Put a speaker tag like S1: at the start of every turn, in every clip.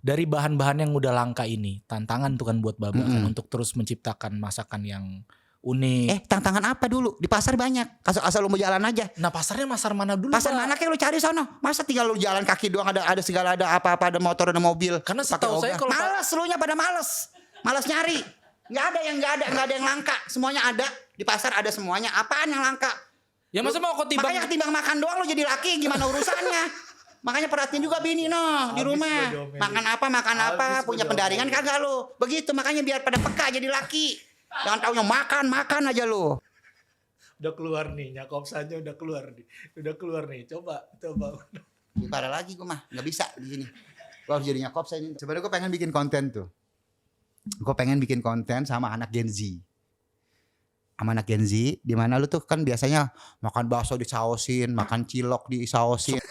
S1: Dari bahan-bahan yang udah langka ini, tantangan tuh kan buat Baba kan untuk terus menciptakan masakan yang unik.
S2: Tantangan apa dulu? Di pasar banyak. Asal lu mau jalan aja.
S1: Nah pasarnya masar mana dulu?
S2: Pasar mana kayak lu cari sono. Masa tinggal lu jalan kaki doang ada segala ada apa-apa, ada motor, ada mobil.
S1: Karena setahu saya kalau
S2: males lu nya pada males. Males nyari. Enggak ada yang langka. Semuanya ada. Di pasar ada semuanya. Apaan yang langka?
S1: Ya masa mau kau timbang?
S2: Makanya ketimbang makan doang lu jadi laki gimana urusannya? Makanya perhatiin juga bini di rumah. Makan apa, punya pendaringan kagak lu. Begitu makanya biar pada peka jadi laki. Jangan taunya makan aja lu.
S1: Udah keluar nih, nyakopsanya udah keluar nih. Coba.
S2: Parah lagi gue mah, nggak bisa di sini. Gue harus jadi nyakopsa ini. Sebenarnya gue pengen bikin konten tuh. Gue pengen bikin konten sama anak Gen Z. Di mana lu tuh kan biasanya makan bakso disausin, makan cilok disausin.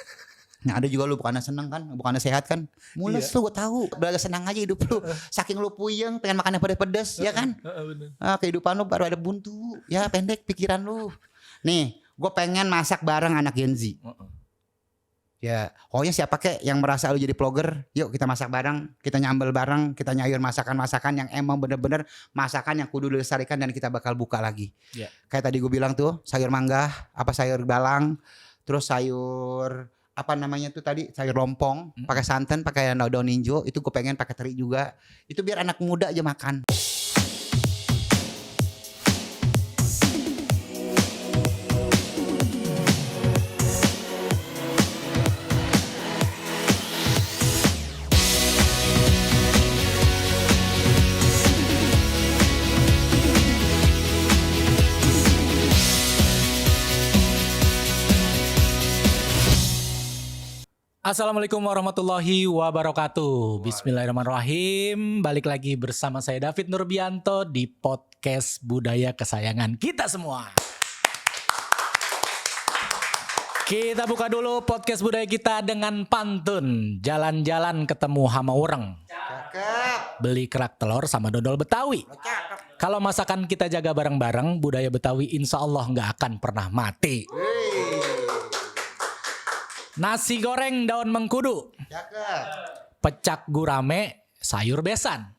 S2: Nah ada juga lu bukannya seneng kan, bukannya sehat kan, mules lu gue tahu, belajar senang aja hidup lu, saking lu puyeng pengen makan yang pedes-pedes ya kan, kehidupan lu baru ada buntu, ya pendek pikiran lu. Nih, gue pengen masak bareng anak Gen Z. Ya, pokoknya siapa kek yang merasa lu jadi vlogger, yuk kita masak bareng, kita nyambel bareng, kita nyayur masakan-masakan yang emang bener-bener masakan yang kudu dilestarikan dan kita bakal buka lagi. Yeah. Kayak tadi gue bilang tuh, sayur mangga, sayur balang, terus sayur apa namanya tuh tadi sayur lompong pakai santan pakai daun hijau itu gue pengen pakai teri juga itu biar anak muda aja makan.
S1: Assalamualaikum warahmatullahi wabarakatuh. Bismillahirrahmanirrahim. Balik lagi bersama saya David Nurbianto di podcast budaya kesayangan kita semua. Kita buka dulu podcast budaya kita dengan pantun. Jalan-jalan ketemu hama ureng.
S2: Cakep.
S1: Beli kerak telur sama dodol Betawi.
S2: Cakep.
S1: Kalau masakan kita jaga bareng-bareng, budaya Betawi insya Allah gak akan pernah mati. Nasi goreng daun mengkudu.
S2: Cakep.
S1: Pecak gurame sayur besan.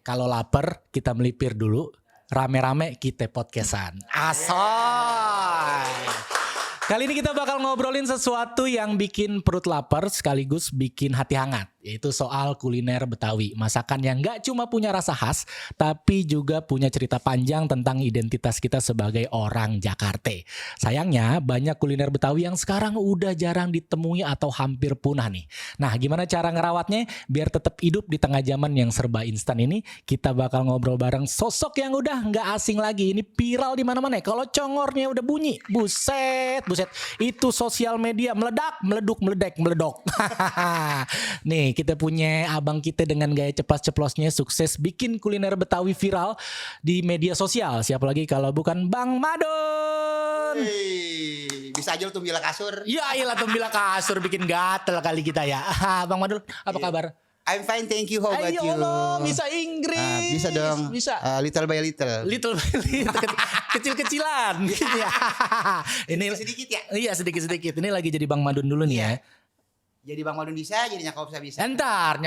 S1: Kalau lapar kita melipir dulu. Rame-rame kita podcastan. Asoy. Kali ini kita bakal ngobrolin sesuatu yang bikin perut lapar sekaligus bikin hati hangat. Yaitu soal kuliner Betawi. Masakan yang gak cuma punya rasa khas, tapi juga punya cerita panjang tentang identitas kita sebagai orang Jakarta. Sayangnya banyak kuliner Betawi yang sekarang udah jarang ditemui atau hampir punah nih. Nah gimana cara ngerawatnya biar tetap hidup di tengah zaman yang serba instan ini? Kita bakal ngobrol bareng sosok yang udah gak asing lagi. Ini viral di mana-mana. Kalau congornya udah bunyi, buset. Itu sosial media meledak, meleduk, meledek, meledok. Nih kita punya abang kita dengan gaya ceplas-ceplosnya sukses bikin kuliner Betawi viral di media sosial. Siapa lagi kalau bukan Bang Madun.
S2: Bisa aja lu tumbila kasur.
S1: Ya iyalah tumbila kasur bikin gatel kali kita ya. Bang Madun apa kabar?
S2: I'm fine, thank you. How about you?
S1: Ayo bisa Inggris.
S2: Bisa dong.
S1: Bisa.
S2: Little by little.
S1: Little by little. Kecil-kecilan. Ini
S2: sedikit ya?
S1: Iya sedikit-sedikit. Ini lagi jadi Bang Madun dulu nih ya.
S2: Jadi Bang Madun bisa, jadi Nyakopsa bisa.
S1: Entar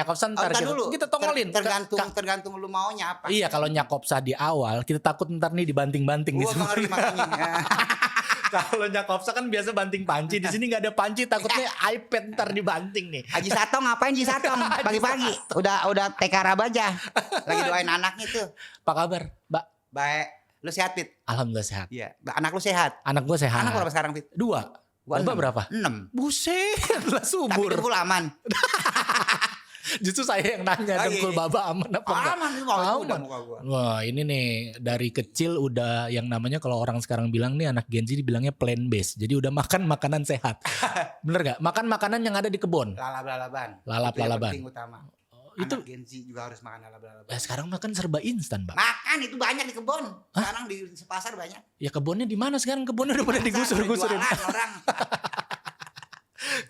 S2: dulu.
S1: Kita tongolin.
S2: Tergantung lu maunya apa.
S1: Iya kalau Nyakopsa di awal, kita takut ntar nih dibanting-banting. Kalau Nyakopsa kan biasa banting panci, di sini nggak ada panci, takutnya iPad ntar dibanting nih.
S2: Haji Satong ngapain Haji Satong pagi-pagi? Udah TK aja. Lagi doain anaknya tuh.
S1: Apa kabar, Mbak?
S2: Baik. Lu sehat, Fit?
S1: Alhamdulillah sehat.
S2: Iya. Anak lu sehat?
S1: Anak gue sehat.
S2: Anak berapa sekarang, Fit?
S1: 2. Bapak berapa?
S2: 6.
S1: Buset, lah subur.
S2: Tapi dengkul aman.
S1: Justru saya yang nanya dengkul Baba aman apa enggak?
S2: Aman.
S1: Wah ini nih dari kecil udah yang namanya kalau orang sekarang bilang nih anak Gen Z dibilangnya plant based. Jadi udah makan makanan sehat. Bener gak? Makan makanan yang ada di kebun.
S2: Lalap-lalaban.
S1: Lalap-lalaban.
S2: Itu yang penting utama.
S1: Itu
S2: anak Gen Z juga harus makan lalap-lalaban.
S1: Sekarang makan serba instan, Bang.
S2: Makan itu banyak di kebun. Sekarang di pasar banyak.
S1: Ya kebunnya di mana sekarang? Kebunnya udah pada digusur-gusurin.
S2: Orang.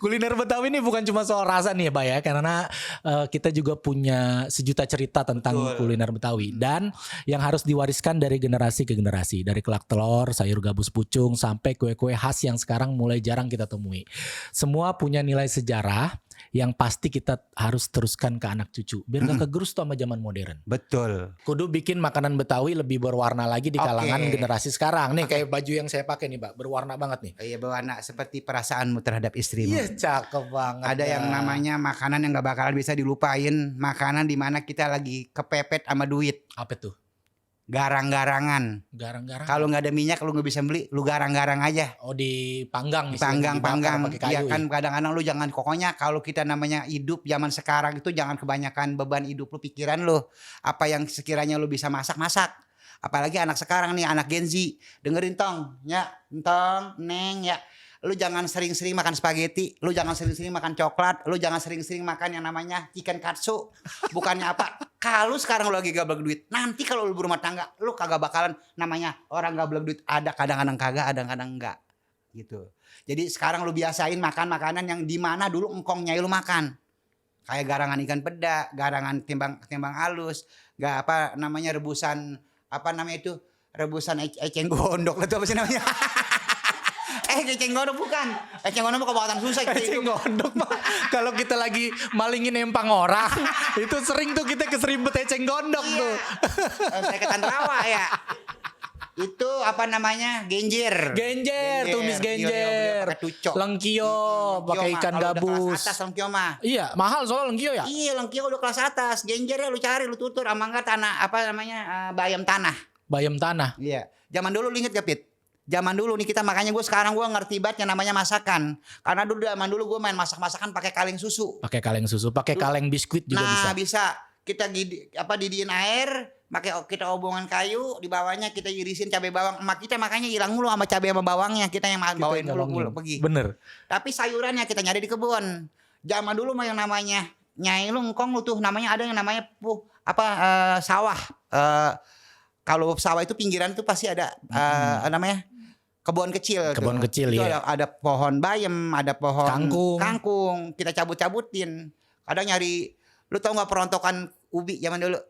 S1: Kuliner Betawi ini bukan cuma soal rasa nih ya Pak ya. Karena kita juga punya sejuta cerita tentang kuliner Betawi. Dan yang harus diwariskan dari generasi ke generasi. Dari kerak telur, sayur gabus pucung, sampai kue-kue khas yang sekarang mulai jarang kita temui. Semua punya nilai sejarah yang pasti kita harus teruskan ke anak cucu biar gak kegerus tuh sama zaman modern.
S2: Betul.
S1: Kudu bikin makanan Betawi lebih berwarna lagi di kalangan
S2: Oke.
S1: generasi sekarang. Nih kayak baju yang saya pakai nih, Pak, berwarna banget nih.
S2: Iya, berwarna seperti perasaanmu terhadap istrimu.
S1: Iya, cakep banget.
S2: Ada yang namanya makanan yang gak bakalan bisa dilupain. Makanan dimana kita lagi kepepet sama duit.
S1: apa tuh?
S2: Garang-garangan.
S1: Garang-garang.
S2: Kalau nggak ada minyak lu nggak bisa beli, lu garang-garang aja.
S1: Oh, dipanggang istilahnya, dibakar
S2: Panggang.
S1: pakai kayu
S2: Iya kan,
S1: ya?
S2: kadang-kadang lu jangan, pokoknya kalau kita namanya hidup zaman sekarang itu jangan kebanyakan beban hidup lu, pikiran lu. Apa yang sekiranya lu bisa masak. Apalagi anak sekarang nih, anak Gen Z. Dengerin tong, ya, tong, neng, ya. Lu jangan sering-sering makan spaghetti, lu jangan sering-sering makan coklat, lu jangan sering-sering makan yang namanya chicken katsu. Bukannya apa? Kalau sekarang lu lagi gablek duit, nanti kalau lu berumah tangga, lu kagak bakalan namanya orang gablek duit. Ada kadang-kadang kagak, kadang-kadang enggak. Gitu. Jadi sekarang lu biasain makan makanan yang di mana dulu engkong nyai lu makan. Kayak garangan ikan peda, garangan timbang halus, enggak apa namanya rebusan, apa namanya itu? Rebusan eceng gondok itu apa sih namanya? Eceng gondok bukan. Eceng gondok kebawatan susah gitu.
S1: Eceng gondok mah kalau kita lagi malingin empang orang itu sering tuh kita keseribet eceng gondok tuh.
S2: Saya ketan rawa ya. Itu apa namanya? Genjer.
S1: Genjer, tumis genjer.
S2: Pakai tucok.
S1: Lengkio, pakai ikan
S2: Kalau udah
S1: gabus.
S2: kelas atas lengkio mah.
S1: Iya, mahal soal lengkio ya.
S2: Iya, lengkio udah kelas atas. Genjer ya lu cari, lu tutur sama enggak tanah apa namanya? Bayam tanah.
S1: Bayam tanah.
S2: Iya. Zaman dulu lu inget gak, Pit? Zaman dulu nih kita, makanya gue sekarang gue ngerti banget yang namanya masakan. Karena dulu zaman dulu gue main masak-masakan pakai kaleng susu.
S1: Pakai kaleng susu, pakai kaleng biskuit juga bisa.
S2: Nah, bisa. Kita didiin air, pakai kita obongan kayu, di bawahnya kita irisin cabai bawang. Emak kita makanya hilang mulu sama cabai sama bawangnya, kita yang bawain mulu pergi.
S1: Bener.
S2: Tapi sayurannya kita nyari di kebun. Zaman dulu mah yang namanya nyai lu engkong lu tuh namanya ada yang namanya sawah. Kalau sawah itu pinggiran tuh pasti ada namanya kebun kecil.
S1: Kebun
S2: tuh.
S1: kecil
S2: itu
S1: ya.
S2: ada pohon bayam, ada pohon
S1: kangkung.
S2: Kita cabut-cabutin. Kadang nyari, lu tau nggak perontokan ubi zaman dulu?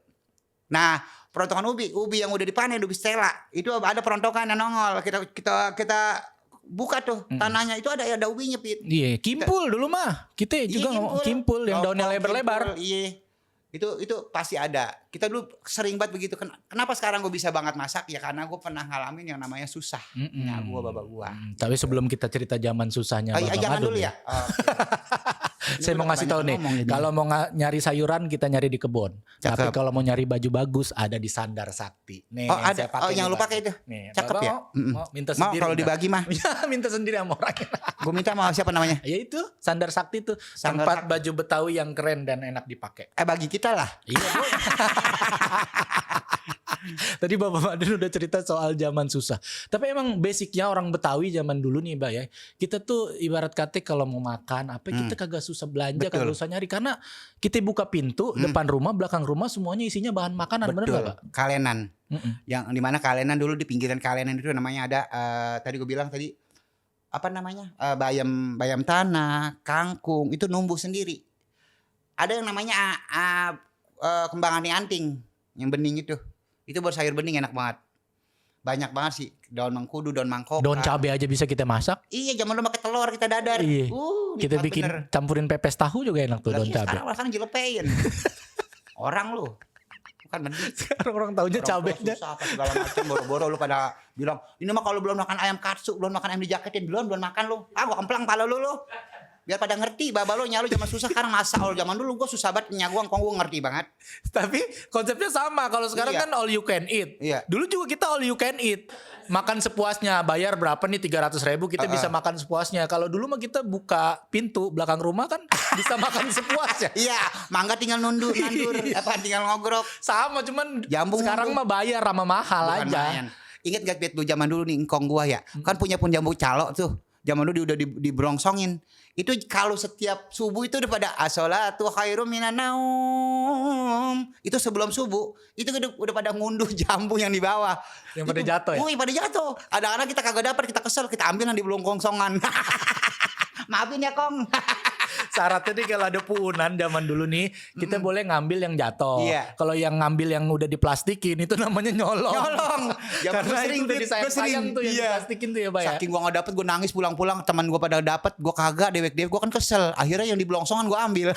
S2: Nah, perontokan ubi yang udah dipanen, ubi stella, itu ada perontokan yang nongol. Kita buka tuh tanahnya, itu ada ubinya, Pit.
S1: Iya, kimpul dulu mah. Kita juga ngomong kimpul yang daunnya lebar-lebar.
S2: Iya. Itu pasti ada. Kita dulu sering banget begitu. Kenapa sekarang gue bisa banget masak? Ya karena gue pernah ngalamin yang namanya susah. Ya gue bapak gue.
S1: Tapi sebelum kita cerita zaman susahnya
S2: jangan dulu ya.
S1: Saya mau ngasih tahu nih, kalau mau nyari sayuran kita nyari di kebun. Tapi kalau mau nyari baju bagus ada di Sandar Sakti. Nih,
S2: ada. Yang lu pakai itu.
S1: Nih,
S2: cakep ya.
S1: Mau minta sendiri.
S2: Mau kalau dibagi mah.
S1: Minta sendiri sama orang.
S2: Gue minta sama siapa namanya?
S1: Ya itu Sandar Sakti tuh tempat baju Betawi yang keren dan enak dipakai.
S2: Bagi kita lah.
S1: Iya. Tadi Bapak Madun udah cerita soal zaman susah. Tapi emang basicnya orang Betawi zaman dulu nih, Mbak ya. Kita tuh ibarat kata kalau mau makan apa kita kagak susah belanja, kagak usah nyari karena kita buka pintu depan rumah, belakang rumah semuanya isinya bahan makanan. Bener gak, Pak?
S2: Kalenan. Yang dimana kalenan dulu di pinggiran kalenan itu namanya ada tadi gue bilang tadi apa namanya? Bayam tanah, kangkung itu numbuh sendiri. Ada yang namanya kembang anting yang bening itu. Itu buat sayur bening enak banget. Banyak banget sih. Daun mengkudu, daun mangkok.
S1: Daun cabai aja bisa kita masak.
S2: Iya, zaman dulu pakai telur kita dadar.
S1: Iya. Kita bikin campurin pepes tahu juga enak tuh daun cabai.
S2: Sekarang jelepein. Orang lu. Bukan mending.
S1: Sekarang orang taunya cabainya.
S2: Susah apa segala macam, boro-boro lu pada bilang, "Ini mah kalau belum makan ayam katsu, belum makan ayam dijaketin, belum makan lu." Gua kemplang pala lu. Biar pada ngerti, baba lo nyalu zaman susah sekarang masa all zaman dulu gue susah banget nyaguang gue ngerti banget.
S1: Tapi konsepnya sama. Kalau sekarang kan all you can eat.
S2: Iya.
S1: Dulu juga kita all you can eat. Makan sepuasnya, bayar berapa nih 300.000 kita bisa makan sepuasnya. Kalau dulu mah kita buka pintu belakang rumah kan bisa makan sepuasnya.
S2: Iya, mangga tinggal nandur, tinggal ngogrok.
S1: Sama cuman
S2: Jambung
S1: sekarang mah bayar sama mahal aja.
S2: Ingat gak Pit, zaman dulu nih engkong gua ya. Kan punya pun jambu calo tuh. Zaman dulu udah dibrongsongin. Itu kalau setiap subuh itu udah pada as-sholatu khairum minan naum. Itu sebelum subuh itu udah pada ngunduh jambu yang di bawah.
S1: Yang pada jatuh ya?
S2: Pada jatuh. Ada anak kita kagak dapat, kita kesel, kita ambil yang di belum kongsongan. Maafin ya, Kong.
S1: Syaratnya nih kalau ada puunan zaman dulu nih, kita boleh ngambil yang jatuh.
S2: Iya.
S1: Kalau yang ngambil yang udah diplastikin itu namanya nyolong.
S2: Nyolong.
S1: Karena itu udah disayang-sayang tuh yang diplastikin tuh ya Pak ya.
S2: Saking gua nggak dapet, gua nangis pulang-pulang. Teman gua pada dapet, gua kagak, dewek-dewek. Gua kan kesel. Akhirnya yang di belongsongan gua ambil.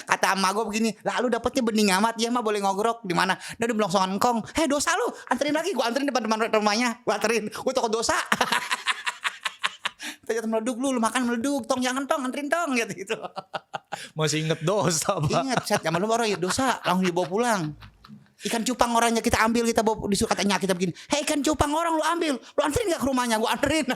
S2: Kata emak gue begini, lah lu dapetnya bening amat, ya mah boleh ngogrok di mana? Udah di belongsongan engkong. Hei dosa lu, anterin lagi, gue anterin depan rumahnya, gue anterin, gue takut dosa. Tanya meleduk lu makan meleduk, tong jangan tong, anterin tong gitu.
S1: Masih inget dosa Pak.
S2: Ingat, set zaman lu orang ya dosa, langsung dibawa pulang. Ikan cupang orangnya kita ambil, kita bawa disuruh katanya kita begini, hei ikan cupang orang lu ambil, lu anterin gak ke rumahnya? Gue anterin.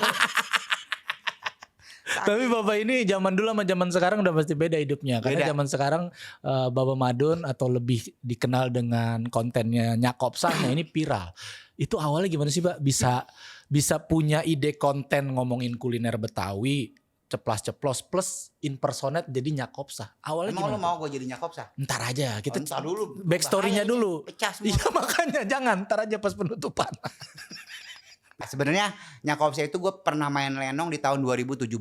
S1: Tapi Bapak ini zaman dulu sama zaman sekarang udah pasti beda hidupnya. Karena
S2: Beda.
S1: zaman sekarang Bapak Madun atau lebih dikenal dengan kontennya Nyakopsanya ini viral. Itu awalnya gimana sih Pak? Bisa punya ide konten ngomongin kuliner Betawi, ceplas-ceplos plus impersonate jadi Nyakopsa. Awalnya
S2: Emang lu
S1: gimana?
S2: mau gue jadi nyakopsa?
S1: Ntar aja, kita
S2: Ntar dulu.
S1: backstory-nya
S2: Bahaya
S1: dulu.
S2: ini, pecah semua.
S1: Iya makanya jangan, ntar aja pas penutupan.
S2: Nah, sebenarnya Nyakopsa itu gue pernah main lenong di tahun 2017.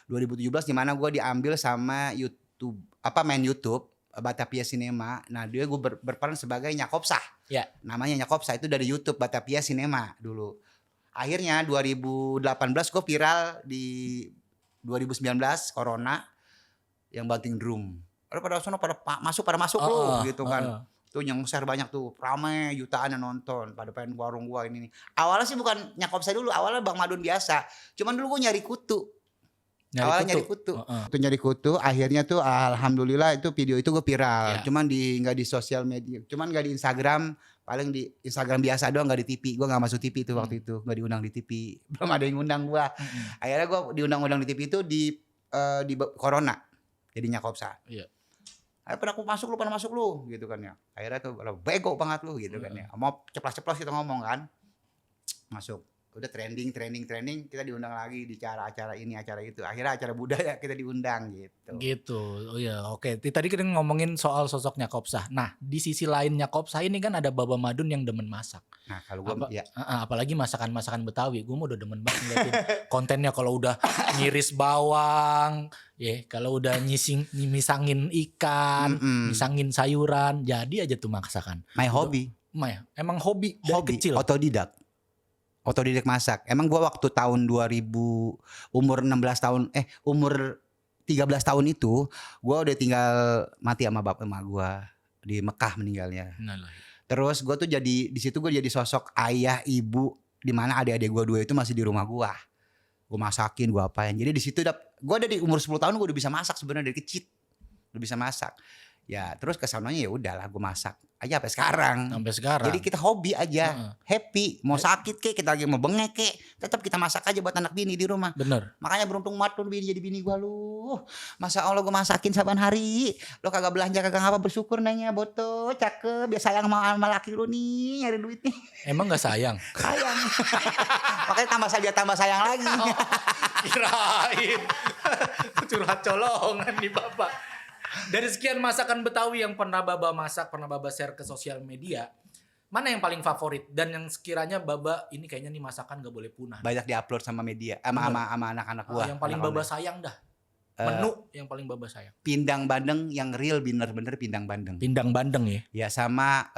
S2: 2017 di mana gue diambil sama YouTube, main YouTube Batavia Cinema. Nah dia gue berperan sebagai Nyakopsa.
S1: Ya.
S2: Namanya Nyakopsa itu dari YouTube Batavia Cinema dulu. Akhirnya 2018 gue viral di 2019 Corona yang banting drum. Pada masuk lu gitu kan. Tuh yang share banyak tuh, rame jutaan yang nonton, pada pengen ke warung gua ini nih. Awalnya sih bukan Nyakopsa dulu, awalnya Bang Madun biasa. Cuman dulu gua nyari kutu. Awalnya nyari kutu. Tuh nyari kutu, akhirnya tuh alhamdulillah itu video itu gua viral.
S1: Ya.
S2: Cuman nggak di sosial media, cuman nggak di Instagram, paling di Instagram biasa doang, nggak di TV. Gua nggak masuk TV itu waktu itu, nggak diundang di TV. Belum ada yang ngundang gua. Akhirnya gua diundang-undang di TV itu di Corona. Jadi Nyakopsa.
S1: Iya.
S2: Ayo pada masuk lu gitu kan ya. Akhirnya tuh bego banget lu gitu kan ya. Mau ceplas-ceplos kita ngomong kan. Masuk. Udah trending kita diundang lagi di acara ini acara itu. Akhirnya acara budaya kita diundang gitu.
S1: Gitu. Oh ya, oke. Tadi kita ngomongin soal sosok Nyakopsa. Nah, di sisi lain Nyakopsa ini kan ada Baba Madun yang demen masak.
S2: Nah, kalau gua
S1: Apalagi masakan-masakan Betawi. Gue udah demen banget ngeliatin kontennya kalau udah ngiris bawang, kalau udah misangin ikan, misangin sayuran, jadi aja tuh masakan.
S2: my hobby.
S1: Emang hobi dari kecil.
S2: Otodidak masak. Emang gua waktu tahun 2000 umur 16 tahun umur 13 tahun itu gua udah tinggal mati sama bapak emak gua di Mekah meninggalnya. Terus gue tuh jadi di situ gue jadi sosok ayah ibu di mana adik-adik gue dua itu masih di rumah gue. Gue masakin, gue apain. Jadi di situ gue ada di umur 10 tahun gue udah bisa masak sebenarnya dari kecil. Udah bisa masak. Ya terus kesananya ya udahlah gue masak aja sampai sekarang. Jadi kita hobi aja, happy. Mau sakit kek, kita lagi mau bengek kek, tetap kita masak aja buat anak bini di rumah.
S1: Bener.
S2: Makanya beruntung banget lu jadi bini gue lu. Masa Allah gue masakin saban hari. Lo kagak belanja kagak apa bersyukur nanya boto, cakep, biar sayang sama laki lu nih nyari duit nih.
S1: Emang gak sayang?
S2: Sayang. Makanya tambah sayang lagi.
S1: Kirain. Curhat colongan nih Bapak. Dari sekian masakan Betawi yang pernah Baba masak, pernah Baba share ke sosial media, mana yang paling favorit dan yang sekiranya Baba ini kayaknya nih masakan gak boleh punah?
S2: Banyak diupload sama media, sama anak-anak gua.
S1: Yang paling Baba sayang dah. Menu yang paling Baba sayang.
S2: Pindang bandeng yang real bener-bener pindang bandeng.
S1: Pindang bandeng ya.
S2: Ya sama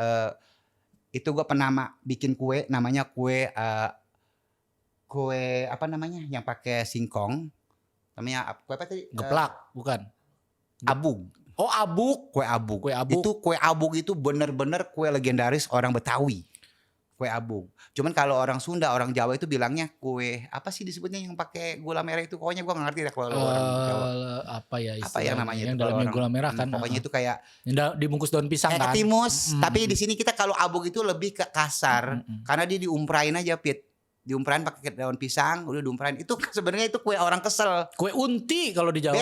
S2: itu gua pernah bikin kue namanya kue apa namanya yang pakai singkong. Namanya kue apa tadi?
S1: Geplak, bukan.
S2: Abug.
S1: Oh, abug.
S2: Kue abug.
S1: Kue abug.
S2: Itu kue abug itu bener-bener kue legendaris orang Betawi. Kue abug. Cuman kalau orang Sunda, orang Jawa itu bilangnya kue apa sih disebutnya yang pakai gula merah itu? Pokoknya gua gak ngerti deh kalau orang Jawa.
S1: Apa ya istilahnya?
S2: Apa yang namanya
S1: yang
S2: itu?
S1: dalamnya gula merah kan?
S2: Pokoknya itu kayak
S1: yang dibungkus daun pisang kan?
S2: timus. Tapi di sini kita kalau abug itu lebih ke kasar. Karena dia diumprain aja, Pit. Diumprain pakai daun pisang, udah diumprain. Itu sebenarnya itu kue orang kesel.
S1: Kue unti kalau di Jawa.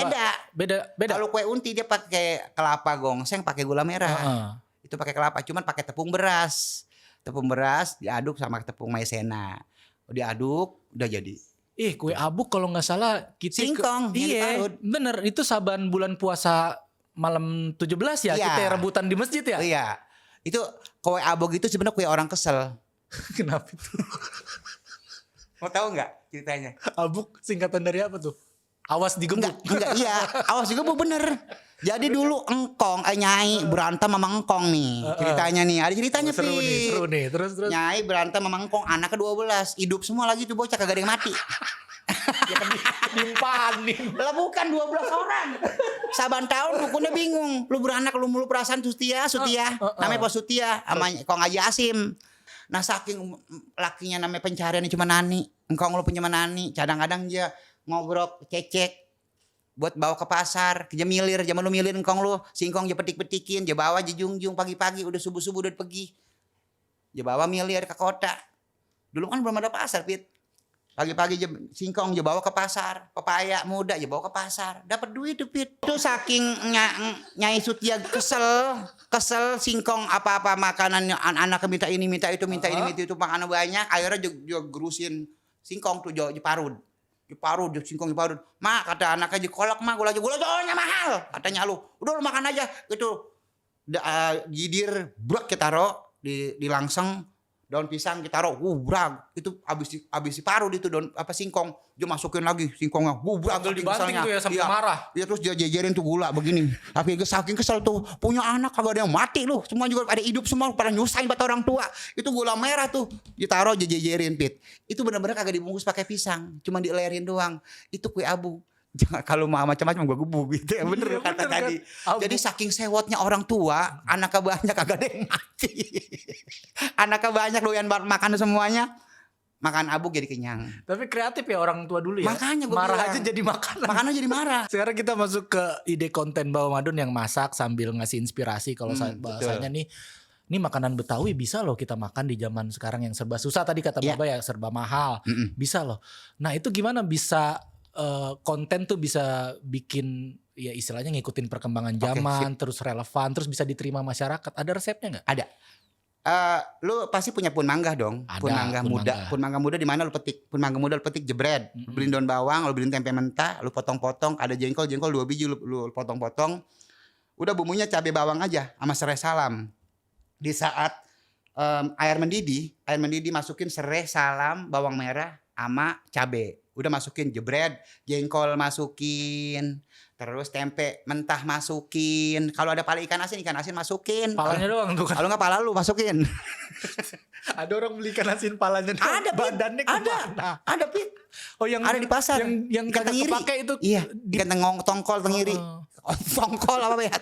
S1: Beda.
S2: Kalau kue unti dia pakai kelapa gongseng, pakai gula merah. Itu pakai kelapa, cuman pakai tepung beras. Tepung beras diaduk sama tepung maizena. Diaduk, udah jadi.
S1: Kue abug kalau nggak salah kita
S2: singkong.
S1: Iya, bener. Itu saban bulan puasa malam 17 ya, kita rebutan di masjid ya.
S2: Iya. Itu kue abug itu sebenarnya kue orang kesel.
S1: Kenapa itu?
S2: Mau tahu nggak ceritanya?
S1: Abug singkatan dari apa tuh? Awas digebuk.
S2: Enggak, iya. Awas juga Bu bener. Jadi dulu Nyai berantem sama Engkong nih. Ceritanya nih, ada ceritanya
S1: Seru nih,
S2: Pi.
S1: seru nih. Terus.
S2: Nyai berantem sama Engkong, anaknya 12. Hidup semua lagi tuh bocah, kagak ada yang mati.
S1: Dimpanin.
S2: Lah bukan 12 orang. Saban tahun dukunnya bingung. Lu beranak lu mulu perasaan Sutia. Namanya Pak Sutia sama Kong Haji Asim. Nah saking lakinya namanya pencariannya cuma Nani. Engkong lu punya Nani. Kadang-kadang dia ngogrok cecek buat bawa ke pasar, dia milir, zaman lu milir engkong lu, singkong dia petik-petikin, dia bawa dia jungjung pagi-pagi udah subuh-subuh udah pergi. Dia bawa milir ke kota. Dulu kan belum ada pasar, Pit. Pagi-pagi dia singkong dia bawa ke pasar, pepaya muda dia bawa ke pasar, dapat duit tuh, Pit. Itu saking Nyai Sutia kesel singkong apa-apa makanan anak minta ini minta itu makanan banyak, akhirnya dia gerusin singkong tuh dia parut. Diparut, singkong diparut. Mak, kata anaknya dikolak, mak, gula jodohnya mahal. Katanya lu, udah lu makan aja. Gitu. Gidir, brak kita taruh di langseng. Daun pisang kita taruh, brag. Itu habis diparut itu daun singkong. Dia masukin lagi singkongnya, brag.
S1: Sambil dibanting tuh ya sampai marah.
S2: Iya terus dia jejerin tuh gula begini. Tapi saking kesel tuh, punya anak kagak ada yang mati lu. Semua juga pada hidup semua, pada nyusahin buat orang tua. Itu gula merah tuh, ditaruh jejerin, Pit. Itu benar-benar kagak dibungkus pakai pisang, cuma dilerin doang. Itu kue abu. Jangan kalau mau macam-macam gue gebuk gitu ya, bener kata tadi. Kan? Jadi saking sewotnya orang tua, anaknya banyak kagak ada yang mati. Anaknya banyak doyan makan semuanya. Makan abu jadi kenyang.
S1: Tapi kreatif ya orang tua dulu ya.
S2: Makanya gue
S1: marah
S2: bilang,
S1: aja jadi makanan.
S2: Makannya jadi marah.
S1: Sekarang kita masuk ke ide konten Bawa Madun yang masak sambil ngasih inspirasi. Kalau bahasanya nih makanan Betawi bisa loh kita makan di zaman sekarang yang serba susah. Tadi kata Baba ya serba mahal. Bisa loh. Nah itu gimana bisa konten tuh bisa bikin ya istilahnya ngikutin perkembangan zaman, terus relevan, terus bisa diterima masyarakat. Ada resepnya nggak?
S2: Ada. Lu pasti punya pun mangga dong.
S1: Ada,
S2: pun mangga muda. Pun mangga muda di mana lu petik? Pun mangga muda lu petik jebret. Lu beliin daun bawang, lu beliin tempe mentah, lu potong-potong, ada jengkol 2 biji lu potong-potong. Udah bumbunya cabai bawang aja sama serai salam. Di saat air mendidih masukin serai salam, bawang merah sama cabai. Udah masukin jebret, jengkol masukin, terus tempe mentah masukin. Kalau ada pala ikan asin masukin.
S1: Palanya doang tuh kan.
S2: Kalau nggak pala lu masukin.
S1: Ada orang beli ikan asin palanya doang.
S2: Ada,
S1: badannya kemana?
S2: Ada, Pit.
S1: Oh yang
S2: ada di pasar.
S1: Yang kagak kepake itu.
S2: Iya, ikan tongkol tengiri. Tongkol apa ya?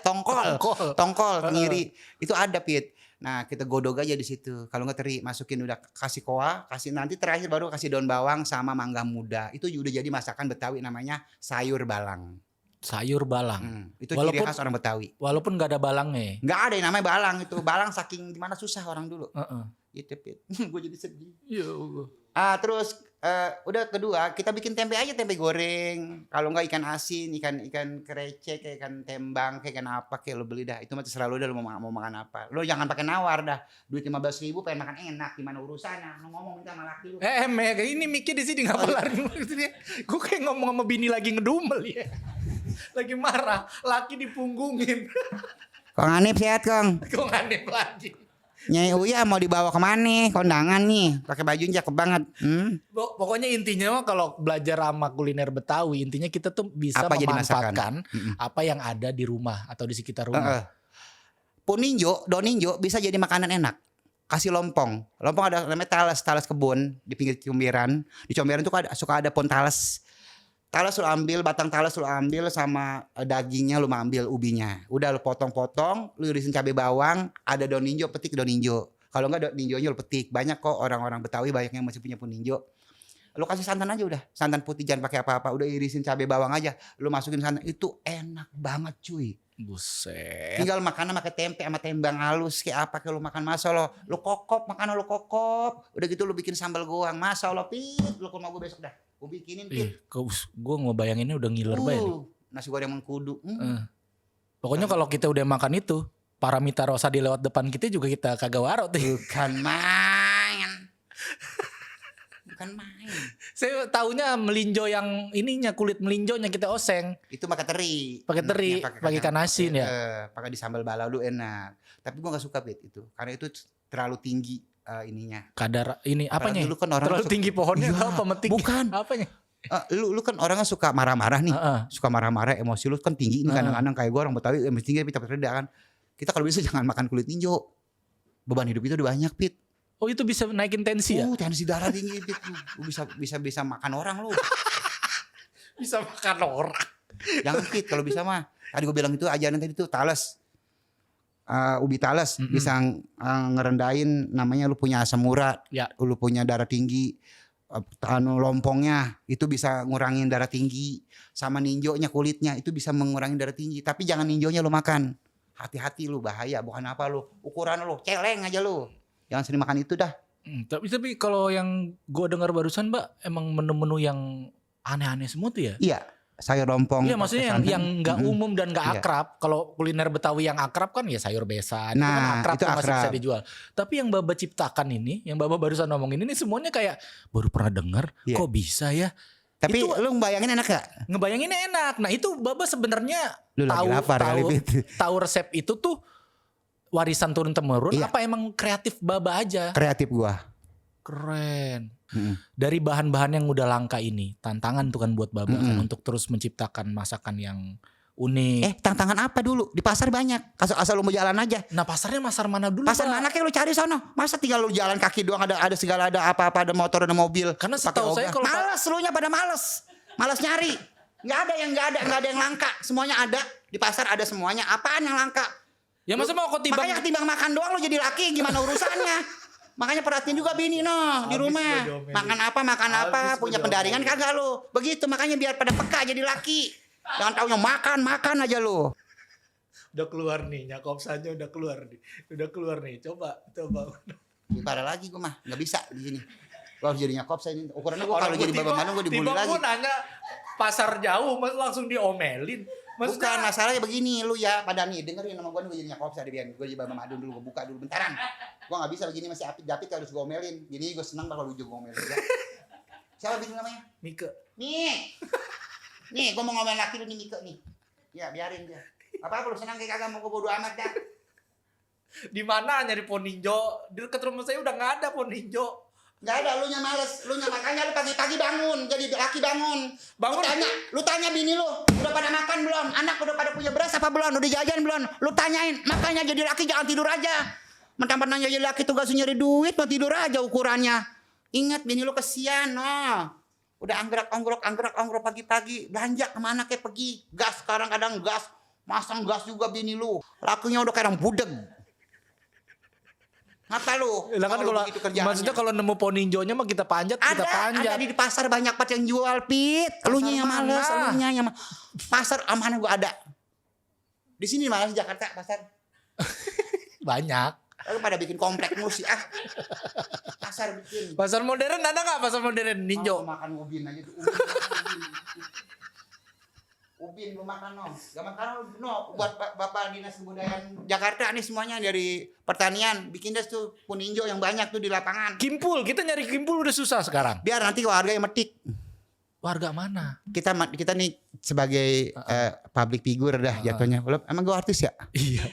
S2: Tongkol tengiri. Itu ada, Pit. Nah kita godok aja di situ. Kalau nggak teri masukin udah kasih koa, kasih nanti terakhir baru kasih daun bawang sama mangga muda. Itu udah jadi masakan Betawi namanya sayur balang.
S1: Sayur balang.
S2: Itu ciri khas orang Betawi.
S1: Walaupun nggak ada balangnya.
S2: Nggak ada yang namanya balang itu. Balang saking gimana susah orang dulu. Gitu, Pit. Gue jadi sedih.
S1: Iya.
S2: Terus udah kedua kita bikin tempe aja, tempe goreng. Kalau nggak ikan asin, ikan kerecek, kayak ikan tembang, kayak ikan apa kayak lo beli dah. Itu mah terserah lo dah lo mau makan apa. Lo jangan pakai nawar dah. Duit 15.000 pengen makan enak, gimana urusannya? Lo ngomong minta sama laki lu.
S1: Meg, ini mikir di sini nggak lari maksudnya. Gue kayak ngomong sama bini lagi ngedumel ya. Lagi marah, laki dipunggungin.
S2: Kong Hanif sehat, Kong.
S1: Kong Hanif lagi.
S2: Nyai Uya mau dibawa kemana? Kondangan nih, pakai baju cakep banget.
S1: Pokoknya intinya mah kalau belajar sama kuliner Betawi, intinya kita tuh bisa memanfaatkan apa yang ada di rumah atau di sekitar rumah.
S2: Daun ninjo bisa jadi makanan enak. Kasih lompong ada namanya talas kebun di pinggir comberan. Di comberan tuh suka ada pohon talas. Talas lu ambil, batang talas lu ambil sama dagingnya lu ambil ubinya. Udah lu potong-potong, lu irisin cabai bawang, ada daun ninjo, petik daun ninjo. Kalau enggak daun ninjonya lu petik. Banyak kok orang-orang Betawi banyak yang masih punya pun ninjo. Lu kasih santan aja udah. Santan putih jangan pakai apa-apa. Udah irisin cabai bawang aja. Lu masukin santan, itu enak banget cuy.
S1: Buset.
S2: Tinggal makanan pakai tempe sama tembang halus kayak apa kayak lu makan masa lo. Lu kokop, makanan lu kokop. Udah gitu lu bikin sambal goang. Masa lo, Pit. Lu ke rumah gue besok dah. Gue bikinin, Pit.
S1: Gue ngebayanginnya udah ngiler banget.
S2: Nasi goreng mengkudu.
S1: Pokoknya kalau kita udah makan itu, Paramita Rosa di lewat depan kita juga kita kagak warot.
S2: Bukan main.
S1: Saya taunya melinjo yang ininya, kulit melinjonya kita oseng.
S2: Itu pakai teri.
S1: Pakai teri, pakai ikan asin ya.
S2: Pakai di sambal balado enak. Tapi gue gak suka, Pit, itu. Karena itu terlalu tinggi ininya.
S1: Kadar ini apanya?
S2: Kan orang
S1: terlalu tinggi pohonnya apa metik?
S2: Bukan.
S1: Apanya?
S2: Lu kan orangnya suka marah-marah nih.
S1: Heeh.
S2: Suka marah-marah, emosi lu kan tinggi nih kadang-kadang kayak gue orang Betawi emosi tinggi tapi cepet reda kan. Kita kalau bisa jangan makan kulit ninjo. Beban hidup itu udah banyak, Pit.
S1: Oh itu bisa naikin tensi ya?
S2: Tensi darah tinggi, Pit. Lu bisa makan orang lu.
S1: Bisa makan orang.
S2: Jangan, Pit, kalau bisa mah. Tadi gue bilang itu ajaran tadi tuh talas. Ubi talas bisa ngerendahin namanya lu punya asam urat,
S1: Ya.
S2: lu punya darah tinggi. Lompongnya itu bisa ngurangin darah tinggi, sama ninjonya kulitnya itu bisa mengurangi darah tinggi. Tapi jangan ninjonya lu makan, hati-hati lu, bahaya. Bukan apa lu, ukuran lu celeng aja lu, jangan sering makan itu dah.
S1: Tapi kalau yang gue dengar barusan Mbak, emang menu-menu yang aneh-aneh semua tuh ya?
S2: Iya, sayur lompong.
S1: Iya maksudnya yang nggak umum dan nggak
S2: Iya.
S1: akrab. Kalau kuliner Betawi yang akrab kan ya sayur besan.
S2: Nah,
S1: itu kan akrab
S2: itu
S1: tuh masih bisa
S2: akrab.
S1: dijual. Tapi yang Baba ciptakan ini, yang Baba barusan ngomongin ini semuanya kayak baru pernah dengar.
S2: Iya.
S1: Kok bisa ya?
S2: Tapi
S1: itu-
S2: lu bayangin enak gak?
S1: Ngebayanginnya enak. Nah itu Baba sebenarnya
S2: Lu lagi lapar kali, Pit.
S1: tahu resep itu tuh warisan turun temurun.
S2: Iya.
S1: Apa emang kreatif Baba aja?
S2: Kreatif gua.
S1: Keren.
S2: Mm-mm.
S1: Dari bahan-bahan yang udah langka ini, tantangan tuh kan buat Baba kan
S2: Mm-mm.
S1: untuk terus menciptakan masakan yang unik.
S2: Tantangan apa dulu? Di pasar banyak. Asal lu mau jalan aja.
S1: Nah pasarnya pasar mana dulu?
S2: Pasar
S1: Pak?
S2: mana kayak lu cari sono. Masa tinggal lu jalan kaki doang ada segala ada apa-apa, ada motor, ada mobil.
S1: Karena
S2: Pakai
S1: setahu saya
S2: ogah.
S1: kalau
S2: males lu nya pada males. Males nyari. Nggak ada yang langka. Semuanya ada. Di pasar ada semuanya. Apaan yang langka?
S1: Ya masa mau kok timbang?
S2: Makanya ketimbang makan doang lu jadi laki gimana urusannya? Makanya perhatiin juga bini no di
S1: Habis
S2: rumah.
S1: gua diomelin.
S2: Makan apa,
S1: Habis
S2: punya
S1: gua
S2: pendaringan kagak lu. Begitu makanya biar pada peka jadi laki. Jangan taunya makan aja lu.
S1: Udah keluar nih, nyakopsanya udah keluar nih. Udah keluar nih, coba.
S2: Parah lagi gue mah nggak bisa di sini. Gua harus jadi nyakop saya ini. Ukurannya gua
S1: Orang
S2: kalau jadi
S1: tiba-
S2: Baba Manu gua dibully
S1: tiba
S2: lagi.
S1: gua nanya pasar jauh, mas langsung diomelin.
S2: Bukan
S1: Maksudnya,
S2: masalahnya begini lu ya pada nih dengerin nama gue jadi nyakop saya biar gue jadi Baba Madun dulu gue buka dulu bentaran. Gue nggak bisa begini masih apit harus gue omelin. Jadi gue senang kalau lu juga omelin ya. Siapa bini namanya?
S1: Mika.
S2: Nih gue mau ngomel laki lu nih Mika nih. Ya biarin dia. Apa lu senang kayak kagak mau gue bodo amat dah.
S1: Di mana nyari poninjo? Di dekat rumah saya udah nggak ada poninjo.
S2: Gak ada, lu nya males, lu nya makanya lu pagi-pagi bangun, jadi laki bangun.
S1: Bangun.
S2: Lu tanya bini lu, udah pada makan belum? Anak udah pada punya beras apa belum? Udah jajan belum? Lu tanyain, makanya jadi laki jangan tidur aja. Mentang-mentang jadi laki tugasnya nyari duit, mau tidur aja ukurannya. Ingat bini lu kesian, no. Udah anggrek-ongrok pagi-pagi, belanja kemana kayak pergi. Gas sekarang kadang gas, masang gas juga bini lu. Lakunya udah kayak orang budeg. Ngapa lu?
S1: Lah kan kalau
S2: begitu kerjaannya?
S1: maksudnya kalau nemu poninjonya mah kita panjat, kita panjat.
S2: Ada di pasar banyak banget yang jual, Pit. Elunya yang
S1: mana?
S2: males, elunya yang pasar mana gua ada. Di sini malah di Jakarta pasar.
S1: Banyak.
S2: Lalu pada bikin komplek mulu sih ah. Pasar bikin.
S1: Pasar modern ada nggak pasar modern ninjo?
S2: Mau makan ubin aja tuh. Ubin lu makan no. Gak makan no. Buat Bapak Dinas Kebudayaan Jakarta nih semuanya dari pertanian bikin des tuh puninjo yang banyak tuh di lapangan.
S1: Kimpul, kita nyari kimpul udah susah sekarang.
S2: Biar nanti warga yang metik.
S1: Warga mana?
S2: Kita nih sebagai public figure dah jatuhnya. Emang gue artis ya?
S1: Iya.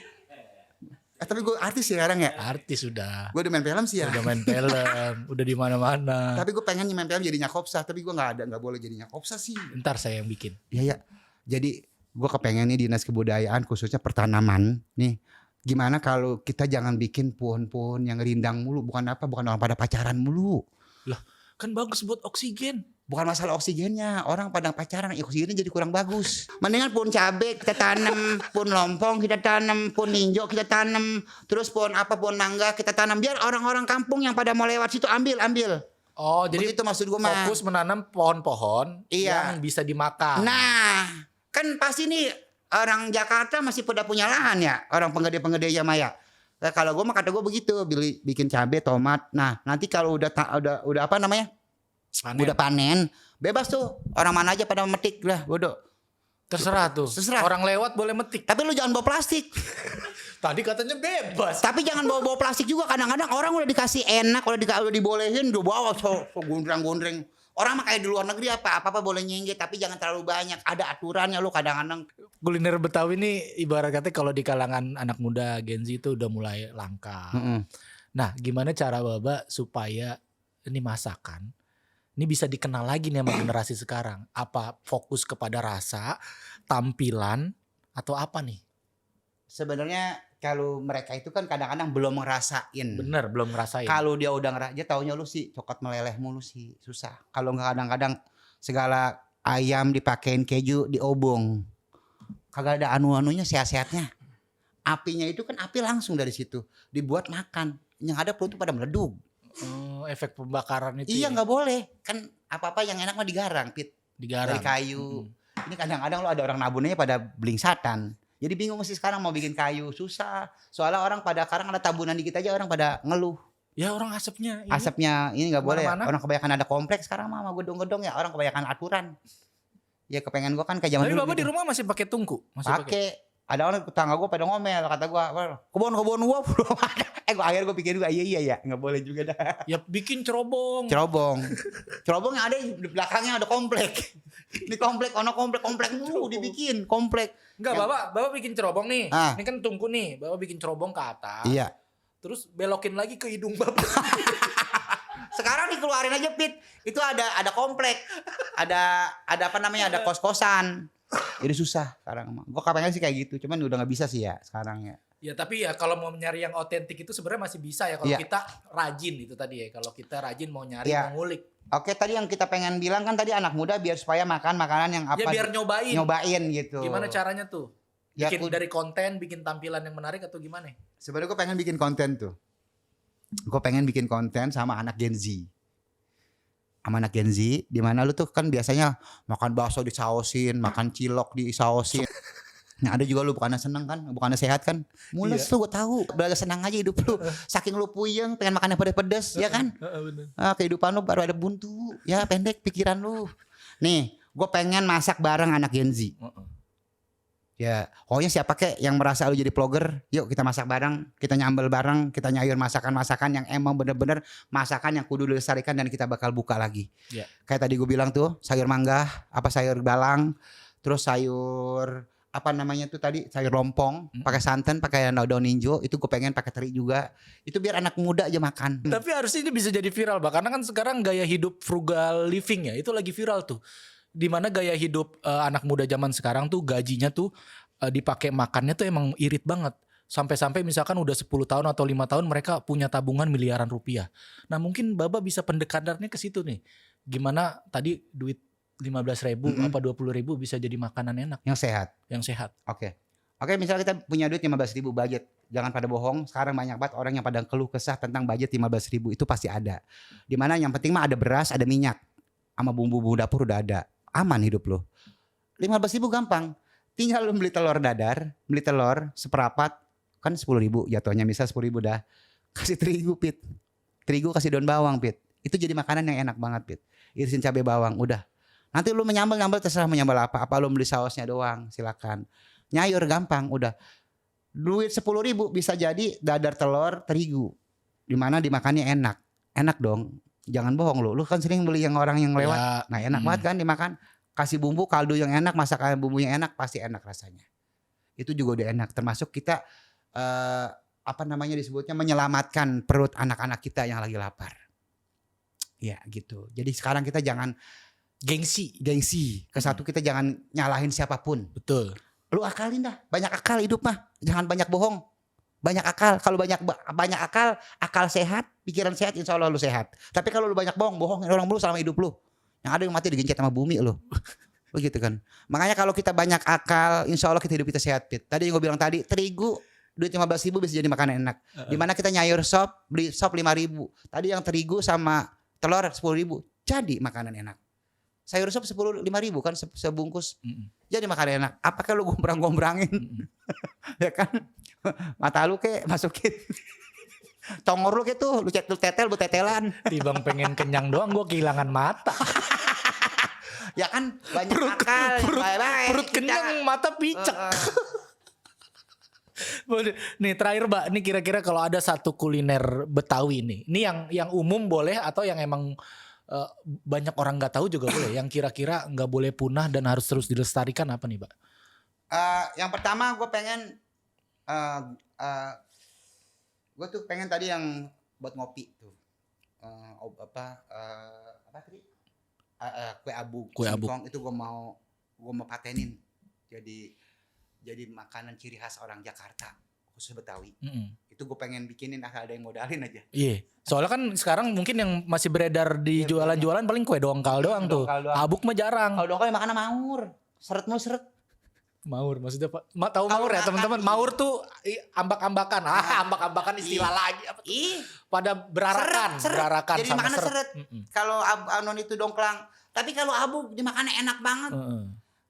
S2: Tapi gue artis ya sekarang ya.
S1: Artis udah.
S2: Gue udah main film sih ya.
S1: Udah main film, udah di mana-mana.
S2: Tapi gue pengen main film jadi nyakopsa. Tapi gue nggak boleh jadi nyakopsa sih.
S1: Ntar saya yang bikin.
S2: Iya ya. Jadi gue kepengen nih dinas kebudayaan khususnya pertanaman nih. Gimana kalau kita jangan bikin pohon-pohon yang rindang mulu. Bukan orang pada pacaran mulu.
S1: Lah, kan bagus buat oksigen.
S2: Bukan masalah oksigennya. Orang pada pacaran oksigennya jadi kurang bagus. Mendingan pohon cabai kita tanam, pohon lompong kita tanam, pohon ninjo kita tanam, terus pohon mangga kita tanam. Biar orang-orang kampung yang pada mau lewat situ ambil.
S1: Oh, jadi
S2: Begitu maksud gue mah.
S1: fokus menanam pohon-pohon
S2: Iya.
S1: yang bisa dimakan.
S2: Nah, kan pasti nih orang Jakarta masih pada punya lahan ya, orang penggede-penggede ya Maya. Nah, kalau gue mah kata gue begitu, bikin cabai, tomat. Nah, nanti kalau udah apa namanya?
S1: Panen.
S2: Udah panen, bebas tuh orang mana aja pada metik lah, bodoh.
S1: Terserah tuh.
S2: Terserah.
S1: Orang lewat boleh metik.
S2: Tapi lu jangan bawa plastik.
S1: Tadi katanya bebas.
S2: Tapi jangan bawa plastik juga. Kadang-kadang orang udah dikasih enak, udah dibolehin, udah bawa so gondreng-gondreng. Orang mah kayak di luar negeri apa boleh nyengget, tapi jangan terlalu banyak. Ada aturannya lu kadang-kadang.
S1: Kuliner Betawi ini ibarat kata kalau di kalangan anak muda Gen Z itu udah mulai langka. Nah, gimana cara Baba supaya ini masakan Ini bisa dikenal lagi nih sama generasi sekarang. Apa fokus kepada rasa, tampilan, atau apa nih?
S2: Sebenarnya kalau mereka itu kan kadang-kadang belum ngerasain.
S1: Bener, belum ngerasain.
S2: Kalau dia udah ngerasain, dia taunya lu sih coklat meleleh mulu sih, susah. Kalau nggak kadang-kadang segala ayam dipakein keju diobong, kagak ada anu-anunya sehat-sehatnya. Apinya itu kan api langsung dari situ dibuat makan, yang ada perut tuh pada meleduk.
S1: Efek pembakaran itu.
S2: Iya
S1: ya?
S2: nggak boleh, kan apa-apa yang enak mah digarang, Pit.
S1: Digarang.
S2: Dari kayu. Ini kadang-kadang lo ada orang nabunnya pada blingsatan. Jadi bingung sih sekarang mau bikin kayu susah. Soalnya orang pada sekarang ada tabunan dikit aja orang pada ngeluh.
S1: Ya orang asapnya.
S2: Asapnya ini nggak boleh.
S1: Kemana-mana.
S2: Orang kebanyakan ada kompleks sekarang mah sama gedung-gedung ya. Orang kebanyakan aturan. Ya kepengen gua kan kayak zaman
S1: Tapi
S2: dulu.
S1: bapak
S2: gitu.
S1: di rumah masih pakai tungku? Masih
S2: Pakai. Ada orang tetangga gua pada ngomel kata gua, kebun gua belum ada. Gua akhirnya gua pikir juga iya ya nggak boleh juga dah.
S1: Ya bikin cerobong.
S2: Cerobong yang ada di belakangnya ada komplek. Ini komplek mulu dibikin komplek.
S1: Enggak, bapak bikin cerobong nih.
S2: Ah.
S1: Ini kan tungku nih. Bapak bikin cerobong ke atas.
S2: Iya.
S1: Terus belokin lagi ke hidung bapak.
S2: Sekarang dikeluarin aja Pit. Itu ada komplek. Ada apa namanya? Ada kos-kosan. Jadi susah sekarang. Gue pengen sih kayak gitu. Cuman udah nggak bisa sih ya sekarang ya.
S1: Ya tapi ya kalau mau nyari yang otentik itu sebenarnya masih bisa ya kalau
S2: Iya.
S1: kita rajin itu tadi ya. Kalau kita rajin mau nyari,
S2: Iya.
S1: mau ngulik.
S2: Oke, tadi yang kita pengen bilang kan tadi anak muda biar supaya makan makanan yang apa?
S1: Ya biar nyobain.
S2: Nyobain gitu.
S1: Gimana caranya tuh?
S2: Ya,
S1: Bikin dari konten, bikin tampilan yang menarik atau gimana?
S2: sebenarnya gue pengen bikin konten tuh. Gue pengen bikin konten sama anak Gen Z. Sama anak Gen Z, di mana lu tuh kan biasanya makan bakso disausin, makan cilok disausin. Nah ada juga lu bukannya seneng kan, bukannya sehat kan. Mules lu gue tahu, belaga senang aja hidup lu. Saking lu puyeng, pengen makan yang pedes-pedes, ya kan?
S1: Bener.
S2: Kehidupan lu baru ada buntu, ya pendek pikiran lu. Nih, gue pengen masak bareng anak Gen Z. Ya, pokoknya siapa kek yang merasa lu jadi vlogger, yuk kita masak bareng, kita nyambel bareng, kita nyayur masakan-masakan yang emang bener-bener masakan yang kudu dilestarikan dan kita bakal buka lagi.
S1: Yeah.
S2: Kayak tadi gue bilang tuh, sayur mangga, apa sayur balang, terus sayur apa namanya tuh tadi sayur lompong, pakai santan, pakai daun hijau, itu gue pengen pakai teri juga. Itu biar anak muda aja makan.
S1: Tapi harusnya ini bisa jadi viral, Pak. Karena kan sekarang gaya hidup frugal living ya, itu lagi viral tuh. Dimana gaya hidup anak muda zaman sekarang tuh gajinya tuh dipakai makannya tuh emang irit banget. Sampai-sampai misalkan udah 10 tahun atau 5 tahun mereka punya tabungan miliaran rupiah. Nah mungkin Baba bisa pendekatannya ke situ nih. Gimana tadi duit 15.000 apa 20.000 bisa jadi makanan enak.
S2: Yang sehat.
S1: Yang sehat.
S2: Oke, misalnya kita punya duit 15.000 budget. Jangan pada bohong, sekarang banyak banget orang yang pada keluh kesah tentang budget 15.000. Itu pasti ada. Dimana yang penting mah ada beras, ada minyak. Sama bumbu-bumbu dapur udah ada. Aman hidup lo. 15.000 gampang. Tinggal lu beli telur dadar, beli telur seperapat, kan 10.000 jatuhnya, misal 10.000 dah. Kasih terigu Pit. Terigu kasih daun bawang Pit. Itu jadi makanan yang enak banget Pit. Irisin cabai bawang, udah. Nanti lu menyambal terserah menyambal apa. Apa lu beli sausnya doang, silakan. Nyayur gampang, udah. Duit 10.000 bisa jadi dadar telur terigu. Dimana dimakannya enak. Enak dong. Jangan bohong lu. Lu kan sering beli yang orang yang lewat.
S1: Ya,
S2: Nah enak banget kan dimakan. Kasih bumbu kaldu yang enak, masakan bumbu yang enak, pasti enak rasanya. Itu juga udah enak. Termasuk kita apa namanya disebutnya menyelamatkan perut anak-anak kita yang lagi lapar. Ya gitu. Jadi sekarang kita jangan
S1: Gengsi.
S2: ke satu, kita jangan nyalahin siapapun.
S1: Betul.
S2: Lu akalin dah. Banyak akal hidup mah. Jangan banyak bohong. Banyak akal. Kalau banyak akal sehat, pikiran sehat, insya Allah lu sehat. Tapi kalau lu banyak bohongin orang mulu selama hidup lu. Yang ada yang mati digencet sama bumi lu. Begitu kan. Makanya kalau kita banyak akal, insya Allah hidup kita sehat Pit. Tadi yang gue bilang tadi, terigu duit 15.000 bisa jadi makanan enak. Dimana kita nyayur sop, beli sop 5.000. Tadi yang terigu sama telur 10.000. Jadi makanan enak. Sayur sop 5.000 kan sebungkus. Jadi makanan enak. Apakah lu gombrang-gombrangin? Ya kan? Mata lu ke masukin. Tongor lu ke tuh, lu tetelan.
S1: Tibang pengen kenyang doang gue kehilangan mata.
S2: Ya kan banyak akal.
S1: Perut kenyang, mata picek. Nih terakhir Mbak, ini kira-kira kalau ada satu kuliner Betawi nih. Ini yang umum boleh atau yang emang banyak orang nggak tahu juga boleh. Yang kira-kira nggak boleh punah dan harus terus dilestarikan apa nih Mbak?
S2: Yang pertama gue pengen gue tuh pengen tadi yang buat ngopi tuh. Apa tadi? kue abuk,
S1: Kue abuk.
S2: singkong itu gue mau patenin. Jadi makanan ciri khas orang Jakarta, khusus Betawi. Itu gue pengen bikinin asal ada yang modalin aja.
S1: Iya. Soalnya kan sekarang mungkin yang masih beredar di jualan-jualan paling kue dongkal doang tuh.
S2: Dongkal doang.
S1: Abuk mah jarang.
S2: Kalau dongkal makannya maur, seret mulu seret.
S1: Maur maksudnya Pak? Tahu maur ya teman-teman? Maur tuh ambak-ambakan. Ambak-ambakan istilah lagi apa tuh? Pada berarakan, berarakan
S2: Jadi
S1: sama
S2: makannya
S1: seret.
S2: Kalau anon itu dongklang, tapi kalau abuk dimakannya enak banget.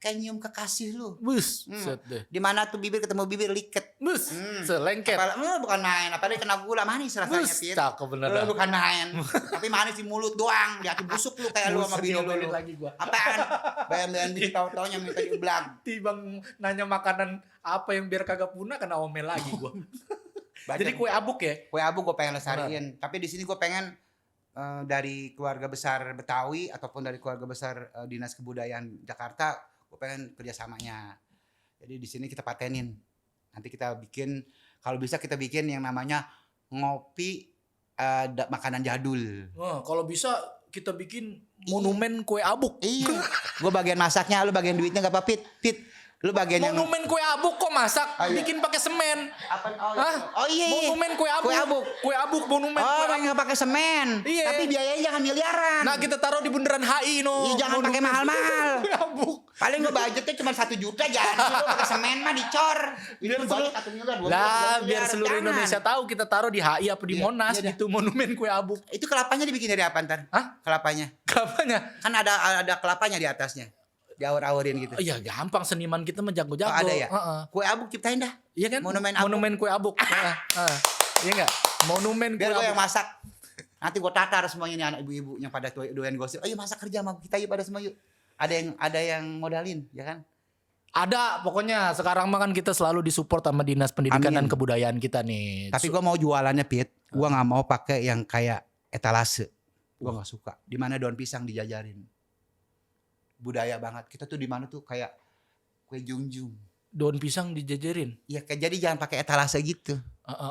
S2: Kayak nyium kekasih lu.
S1: Bus, set deh.
S2: Di mana tuh bibir ketemu bibir liket.
S1: Bus, selengket.
S2: Bukan main, apalagi kena gula manis rasanya,
S1: Bus,
S2: Pit.
S1: cakep bener dah.
S2: Bukan main. Tapi manis di mulut doang, di hati busuk lu kayak lu sama bini lu.
S1: lagi gua.
S2: Apaan? Bayang-bayang bini tahu-taunya minta diublang.
S1: Tibang nanya makanan apa yang biar kagak punah kena omel lagi gua. Jadi kue abuk ya?
S2: Kue abuk gue pengen lestariin, tapi di sini gue pengen dari keluarga besar Betawi ataupun dari keluarga besar Dinas Kebudayaan Jakarta, gue pengen kerjasamanya. Jadi di sini kita patenin. Nanti kita bikin, kalau bisa kita bikin yang namanya ngopi makanan jadul.
S1: Kalau bisa kita bikin monumen kue abuk.
S2: Iya. Gue bagian masaknya, lu bagian duitnya gak apa-apa, Pit. Lu bagian yang
S1: Monumen kue abuk kok masak?
S2: iya.
S1: Bikin pakai semen.
S2: Oh iya.
S1: Monumen kue abuk. Kue abuk monumen.
S2: Oh, nggak pakai semen.
S1: Iya.
S2: Tapi biayanya jangan miliaran.
S1: Nah, kita taruh di bundaran HI no.
S2: Iya, jangan pakai mahal-mahal.
S1: Kue abuk.
S2: Paling gue budgetnya cuma 1 juta jadi lu pakai semen mah dicor.
S1: Biar
S2: Itu
S1: seluruh,
S2: budget 1 miliar, 2
S1: lah,
S2: miliar.
S1: biar seluruh
S2: Jangan.
S1: Indonesia tahu kita taruh di HI apa di
S2: Iya,
S1: Monas
S2: iya
S1: gitu monumen kue abuk.
S2: Itu kelapanya dibikin dari apa ntar?
S1: Hah?
S2: Kelapanya.
S1: Kelapanya?
S2: Kan ada kelapanya di atasnya. Diawur-awurin gitu.
S1: Iya, gampang seniman kita mah jago-jago.
S2: Oh, ada ya?
S1: Heeh.
S2: Kue abuk ciptain dah.
S1: Iya kan?
S2: Monumen abuk.
S1: Monumen kue abuk. Iya enggak? Monumen kue
S2: Biar gue yang
S1: abuk.
S2: masak. Nanti gue tatar semuanya nih anak ibu-ibu yang pada doyan gosip. Ayo masak kerja sama kita yuk pada semua yuk. Ada yang modalin, ya kan?
S1: Ada pokoknya sekarang mah kan kita selalu disupport sama Dinas Pendidikan
S2: Amin.
S1: dan Kebudayaan kita nih.
S2: Tapi gue mau jualannya, Pit. Gue nggak mau pakai yang kayak etalase. Gue nggak suka. Di mana daun pisang dijajarin. Budaya banget. Kita tuh di mana tuh kayak kue jungjung.
S1: daun pisang dijajarin.
S2: Iya, jadi jangan pakai etalase gitu.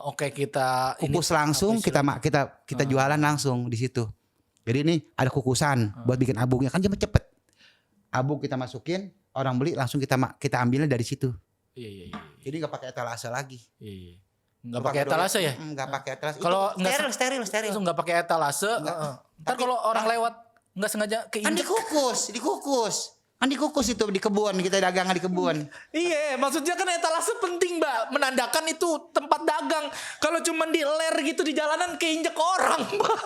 S1: Oke, kita
S2: Kukus langsung kita jualan langsung di situ. Jadi ini ada kukusan buat bikin abuknya kan cepet. Abuk kita masukin, orang beli langsung kita ambilnya dari situ.
S1: Iya.
S2: Jadi nggak pakai etalase lagi.
S1: Iya. Nggak pakai etalase ya?
S2: Nggak pakai etalase.
S1: Kalau
S2: steril.
S1: Langsung nggak pakai etalase. Ntar kalau orang lewat nggak sengaja
S2: Kan
S1: keinjek.
S2: dikukus. Kan dikukus itu di kebun, kita dagang di kebun.
S1: Iya, maksudnya kan etalase penting, Mbak. Menandakan itu tempat dagang. Kalau cuma di ler gitu di jalanan keinjek orang, Mbak.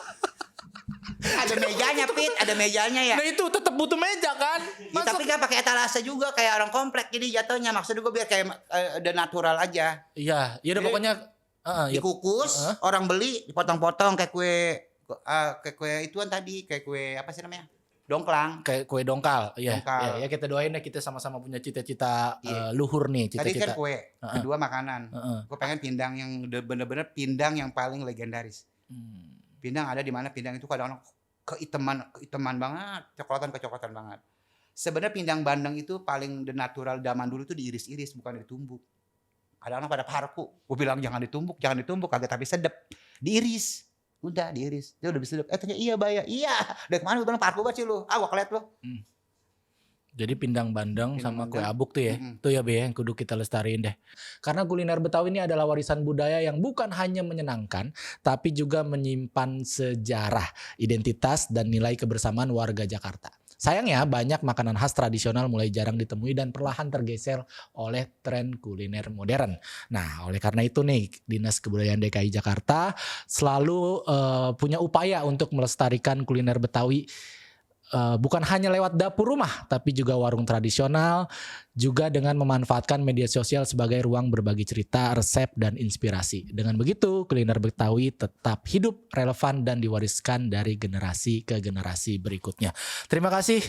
S2: Ada mejanya, Pit, ada mejanya ya.
S1: Nah itu tetap butuh meja kan?
S2: Ya, tapi kan pakai etalase juga kayak orang komplek jadi jatuhnya. Maksud gue biar kayak udah natural aja.
S1: Iya, udah pokoknya ya.
S2: Dikukus, orang beli dipotong-potong kayak kue ituan tadi, kayak kue apa sih namanya? Dongklang.
S1: Kayak kue dongkal. Iya.
S2: Dongkal.
S1: Ya kita doain ya kita sama-sama punya cita-cita
S2: Iya.
S1: luhur nih,
S2: Tadi
S1: cita-cita.
S2: kan kue, kedua makanan. Gue pengen pindang yang bener-bener pindang yang paling legendaris. Pindang ada di mana pindang itu kadang-kadang keiteman banget, kecoklatan banget. Sebenarnya pindang bandeng itu paling natural zaman dulu itu diiris-iris bukan ditumbuk. Kadang-kadang pada parku, gue bilang jangan ditumbuk, kagak tapi sedep. Diiris. Udah diiris, dia udah bisa sedep. Tanya iya bayar, iya. Dari kemana gue bilang parku banget sih lu, gue kelet lu.
S1: Jadi pindang bandeng sama kue abuk tuh ya.
S2: Mm-mm.
S1: Tuh ya Be, yang kudu kita lestariin deh. Karena kuliner Betawi ini adalah warisan budaya yang bukan hanya menyenangkan, tapi juga menyimpan sejarah, identitas, dan nilai kebersamaan warga Jakarta. Sayangnya banyak makanan khas tradisional mulai jarang ditemui dan perlahan tergeser oleh tren kuliner modern. Nah, oleh karena itu nih Dinas Kebudayaan DKI Jakarta selalu punya upaya untuk melestarikan kuliner Betawi. Bukan hanya lewat dapur rumah, tapi juga warung tradisional, juga dengan memanfaatkan media sosial sebagai ruang berbagi cerita, resep, dan inspirasi. Dengan begitu, kuliner Betawi tetap hidup, relevan, dan diwariskan dari generasi ke generasi berikutnya. Terima kasih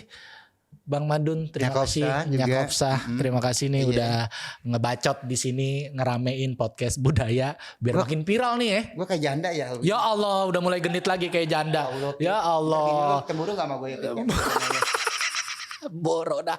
S1: Bang Madun, terima kasih Nyakopsa, terima kasih nih udah ngebacot di sini, ngeramein podcast budaya biar makin viral nih ya.
S2: Gue kayak janda ya.
S1: Ya Allah, udah mulai genit lagi kayak janda. Ya Allah.
S2: Cemburu gak sama gue ya?
S1: Boro dah.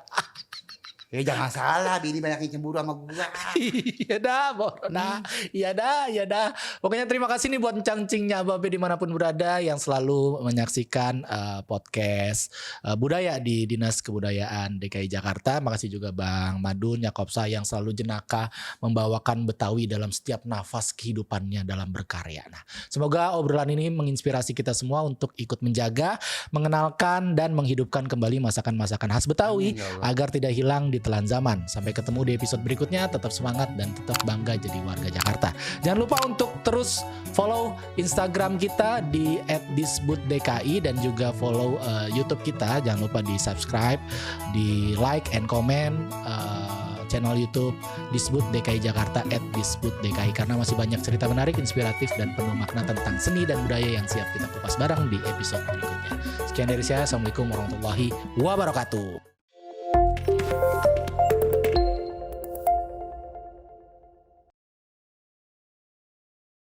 S2: Jangan salah, bini banyak yang cemburu sama gua.
S1: Iya dah, Borona. Iya dah. Pokoknya terima kasih nih buat cangcingnya Babe dimanapun berada yang selalu menyaksikan podcast budaya di Dinas Kebudayaan DKI Jakarta. Makasih juga Bang Madun, Yakobsa yang selalu jenaka membawakan Betawi dalam setiap nafas kehidupannya dalam berkarya. Nah, semoga obrolan ini menginspirasi kita semua untuk ikut menjaga, mengenalkan dan menghidupkan kembali masakan-masakan khas Betawi agar tidak hilang ditelan zaman. Sampai ketemu di episode berikutnya. Tetap semangat dan tetap bangga jadi warga Jakarta. Jangan lupa untuk terus follow Instagram kita di @disbutdki dan juga follow YouTube kita. Jangan lupa di subscribe, di like and comment channel YouTube Disbut DKI Jakarta @disbutdki karena masih banyak cerita menarik, inspiratif dan penuh makna tentang seni dan budaya yang siap kita kupas bareng di episode berikutnya. Sekian dari saya. Assalamualaikum warahmatullahi wabarakatuh.